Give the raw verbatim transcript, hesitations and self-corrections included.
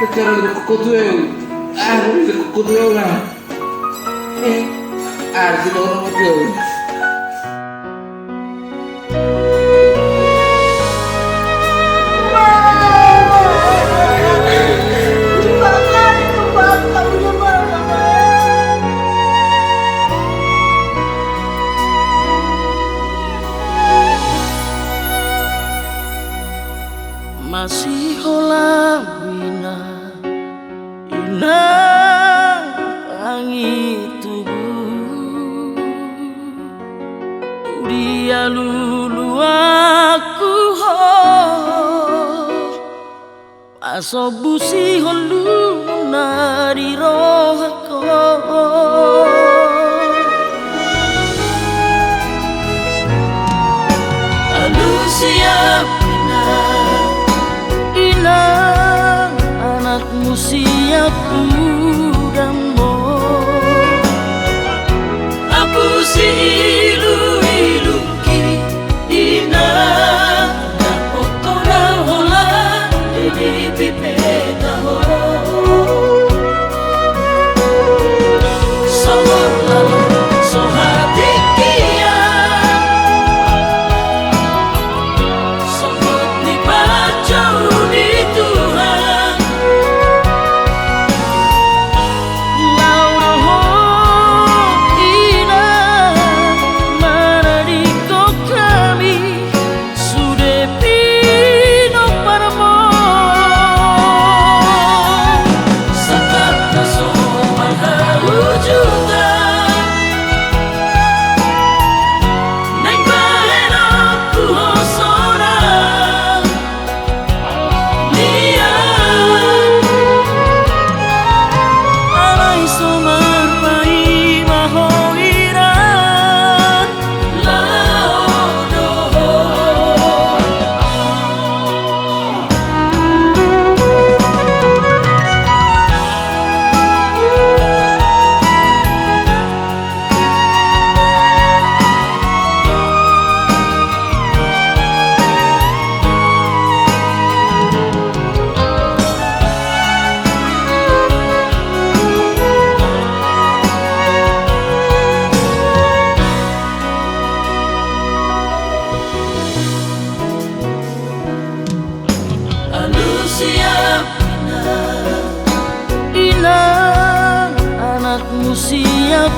Cara di kukutu eu. Ah, di kukutu eu na. Eh, ah, di kukutu eu. Masihola wina. Inang tangi tubu, uli aluluanku ho, pasombu sihol na di rohangku. Alusi api na, inang anakmu siap udammo. Apusi iluilungki inang, dapot ho na holan di pipe taho. Songon lalom so hatingkian, songon dipanjau ni Tuhan. Laho do ho inang manadingkon hami, sude pinomparmu. Sangkap na so manghahujutan, naeng bahenonku ho sonang. Alai so marpaima ho inang, laho do ho. Alusi api na, inang anakmu siap